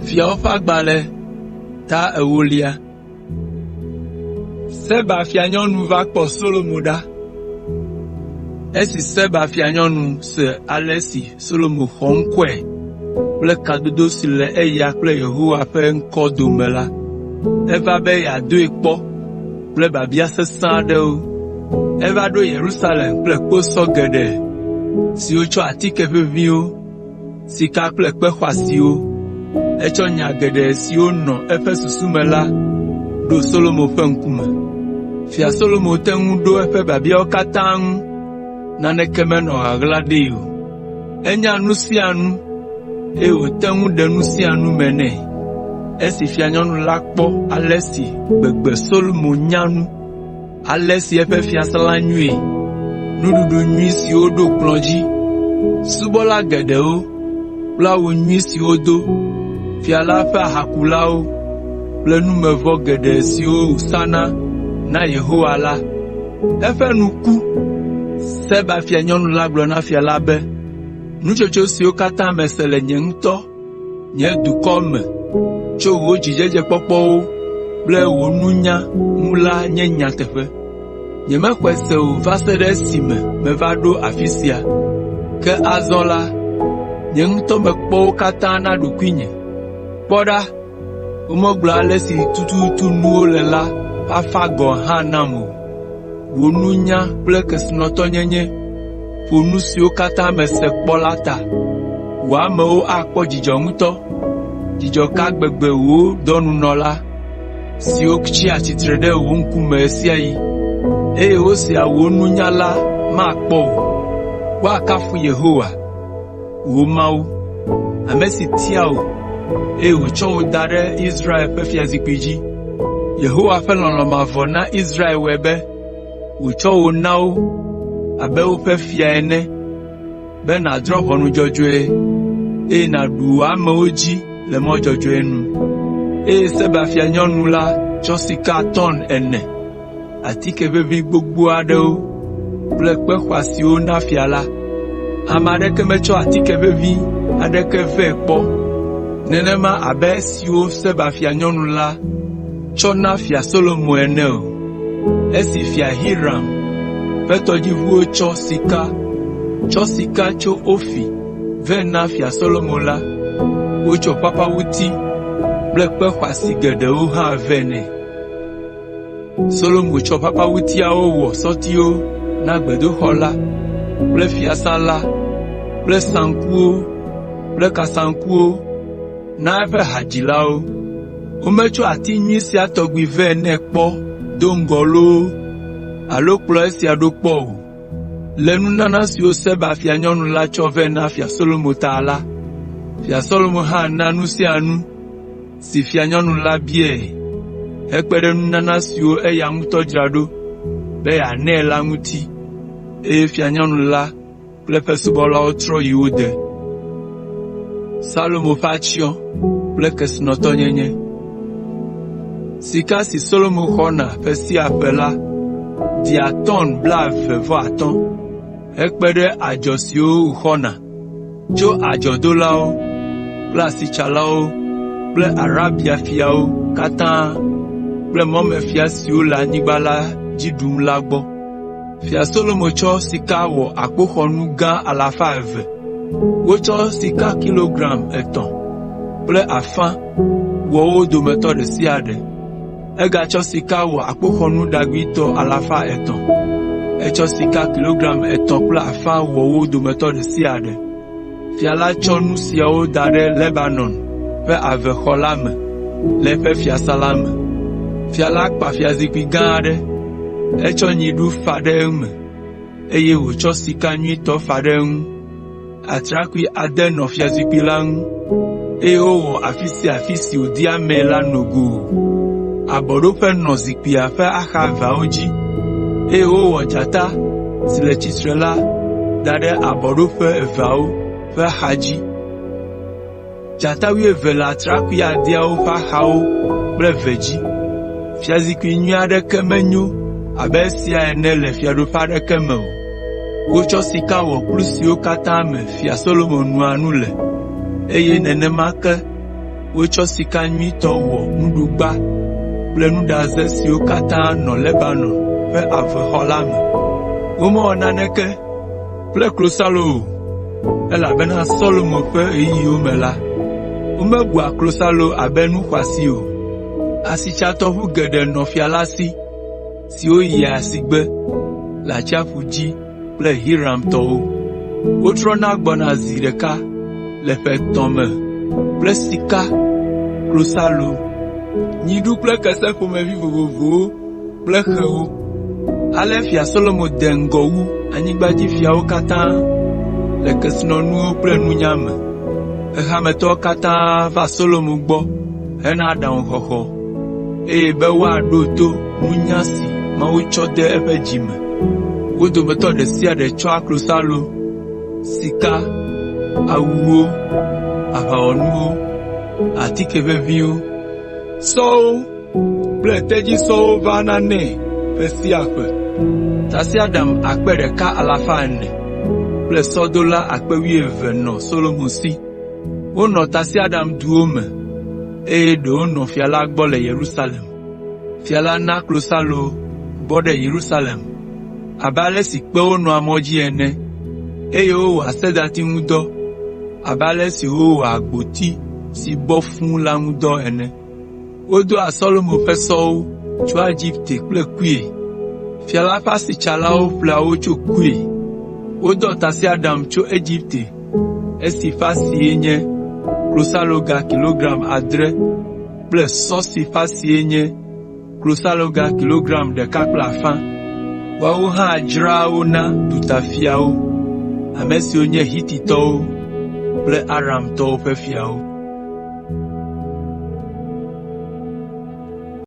Fiawo ƒe agbalẽ ta ewolia. Seba fianyɔnu va kpɔ Solomo ɖa. Esi Seba fianyɔnu se ale si Solomo xɔ ŋkɔe kple kadodo si le eya kple Yehowa ƒe ŋkɔ dome la, eva be yeadoe kpɔ kple biabia sesẽ aɖewo. Eva ɖo Yerusalem kple kposɔ geɖe siwo tsɔ atike ʋeʋĩwo, sika kple kpe xɔasiwo. Etsɔ nya geɖe siwo nɔ eƒe susu me la ɖo Solomo ƒe ŋkume. Fia Solomo te ŋu ɖo eƒe biabiawo katã ŋu, naneke menɔ ɣaɣla ɖee o. Enya nu sia nu, eye wòte ŋu ɖe nu sia nu me nɛ. Esi fianyɔnu la kpɔ ale si gbegbe Solomo nya nu, ale si eƒe fiasã la nyoe, nuɖuɖu nyui siwo ɖo kplɔ̃ dzi, subɔla geɖewo kple awu nyui si wodo, fia la ƒe ahakulawo kple numevɔ geɖe siwo wòsana na Yehowa la, eƒe nu ku. Seba fianyɔnu la gblɔ na fia la be, “Nutsotso siwo katã mese le nye ŋutɔ nye dukɔ me tso wò dzidzedzekpɔkpɔwo kple wò nunya ŋu la nye nyateƒe. Nyemexɔe se o va se ɖe esime meva ɖo afi sia. Ke azɔ la, nye ŋutɔ mekpɔ wo katã na ɖokuinye. Kpɔ ɖa, womegblɔ ale si tututu nuwo le la ƒe afã gɔ̃ hã nam o. Wò nunya kple kesinɔtɔnyenye ƒo nu siwo katã mese kpɔ la ta. Wò amewo akpɔ dzidzɔ ŋutɔ. Dzidzɔ ka gbegbe wò dɔnunɔla siwo tsia tsitre ɖe wò ŋkume ɣe sia ɣi, eye wosea wò nunya la makpɔ o. Woakafu Yehowa, wò Mawu, ame si tia wò, eye wòtsɔ wò da ɖe Israel ƒe fiazikpui dzi. Yehowa ƒe lɔlɔ̃ mavɔ na Israel wɔe be wòtsɔ wò na wo abe woƒe fia ene be nàdrɔ̃ ʋɔnu dzɔdzɔe, eye nàɖu wò amewo dzi le mɔ dzɔdzɔe nu.” Eye Seba fianyɔnu la tsɔ sika tɔn ene, atike ʋeʋĩ gbogbo aɖewo kple kpe xɔasiwo na fia la. Ame aɖeke metsɔ atike ʋeʋĩ aɖeke vɛ kpɔ nenema abe esiwo Seba fianyɔnu la tsɔ na Fia Solomo ene o. Esi Fia Hiram ƒe tɔdziʋuwo tsɔ sika tso Ofir vɛ na Fia Solomo la, wotsɔ papawuti kple kpe xɔasi geɖewo hã vɛ nɛ. Solomo tsɔ papawutiawo wɔ sɔtiwo na gbedoxɔ la kple fiasã la kple saŋkuwo kple kasaŋkuwo na eƒe hadzilawo. Wometsɔ ati nyui sia tɔgbi vɛ nɛ kpɔ do ŋgɔ loo alo kplɔ esia ɖo kpɔ o. Le nunana siwo Seba fianyɔnu la tsɔ vɛ na Fia Solomo ta la, Fia Solomo hã na nu sia nu si fianyɔnu la biae hekpe ɖe nunana siwo eya ŋutɔ dzra ɖo be yeanɛ la ŋuti eye fianyɔnu la kple eƒe subɔlawo trɔ yi wo de. Salomo ƒe atsyɔ̃ kple kesinɔtɔnyenye Sika si Solomo xɔna ƒe sia ƒe la dea tɔn blaeve-vɔ-atɔ̃ hekpe ɖe adzɔ siwo wòxɔna tso adzɔdolawo kple asitsalawo kple Arabia fiawo katã kple mɔmefia siwo le anyigba la dzi ɖum la gbɔ. Fia Solomo tsɔ sika wɔ akpoxɔnu gã alafa eve. Wotsɔ sika kilogram etɔ̃ kple afã wɔ wo dometɔ ɖe sia ɖe. Egatsɔ sika wɔ akpoxɔnu ɖagbuitɔ alafa etɔ̃. Etsɔ sika kilogram etɔ̃ kple afã wɔ wo dometɔ ɖe sia ɖe. Fia la tsɔ nu siawo da ɖe Lebanon ƒe avexɔ la me le eƒe fiasã la me. Fia la kpa fiazikpui gã aɖe, etsɔ nyiɖu fa ɖe eme, eye wòtsɔ sika nyuitɔ fa ɖe eŋu. Atrakpui ade nɔ fiazikpui la ŋu, eye wowɔ afi sia afi si wòdi amee la nogoo. Abɔɖoƒe nɔ zikpuia ƒe axa eveawo dzi, eye wowɔ dzata si le tsitre la da ɖe abɔɖoƒe eveawo ƒe axadzi. Dzata wuieve le atrakpui adeawo ƒe axawo kple eve dzi. Fiazikpui nyui aɖeke menyo abe esia ene le fiaɖuƒe aɖeke me o. Wotsɔ sika wɔ kplu siwo katã me Fia Solomo noa nu le, eye nenema ke Wotsɔ sika nyuitɔ wɔ nuɖugba kple nuɖaze siwo katã nɔ Lebanon ƒe avexɔ la me. Womewɔ naneke kple klosalo o, elabena Solomo ƒe ɣeyiɣiwo me la, womebua klosalo abe nu xɔasi o. Asitsatɔʋu geɖe nɔ fia la si, siwo yia asigbe le atsiaƒu dzi kple Hiram tɔwo. Wotrɔna gbɔna zi ɖeka le ƒe etɔ̃ me kple sika, klosalo, nyiɖu kple kese ƒomevi vovovowo kple xewo. Ale Fia Solomo de ŋgɔ wu anyigbadzifiawo katã le kesinɔnuwo kple nunya me. Xexea me tɔwo katã va Solomo gbɔ hena aɖaŋuxɔxɔ, eye be woaɖo to nunya si Mawu tsɔ de eƒe dzi me. Wo dometɔ ɖe sia ɖe tsɔa klosalo, sika, awuwo, aʋawɔnuwo, atike ʋeʋĩwo, sɔwo kple tedzisɔwo vana nɛ ƒe sia ƒe. Tasiaɖam akpe ɖeka alafa ene kple sɔdola akpe wuieve nɔ Solomo si. Wonɔ tasiaɖamduwo me, eye ɖewo nɔ fia la gbɔ le Yerusalem. Fia la na klosalo bɔ ɖe Yerusalem abe ale si kpewo nɔa mɔ dzi ene, eye wowɔa sedati ŋu dɔ abe ale si wowɔa gboti si bɔ fũu la ŋu dɔ ene. Wodoa Solomo ƒe sɔwo tsoa Egipte kple Kue. Fia la ƒe asitsalawo ƒlea wo tso Kue. Wodɔ tasiaɖam tso Egipte esi ƒe asie nye klosaloga kilogram adre kple sɔ si ƒe asie nye klosaloga kilogram ɖeka kple afã. Woawo hã dzraa wo na dutafiawo, ame siwo nye Hititɔwo kple Aramtɔwo ƒe fiawo.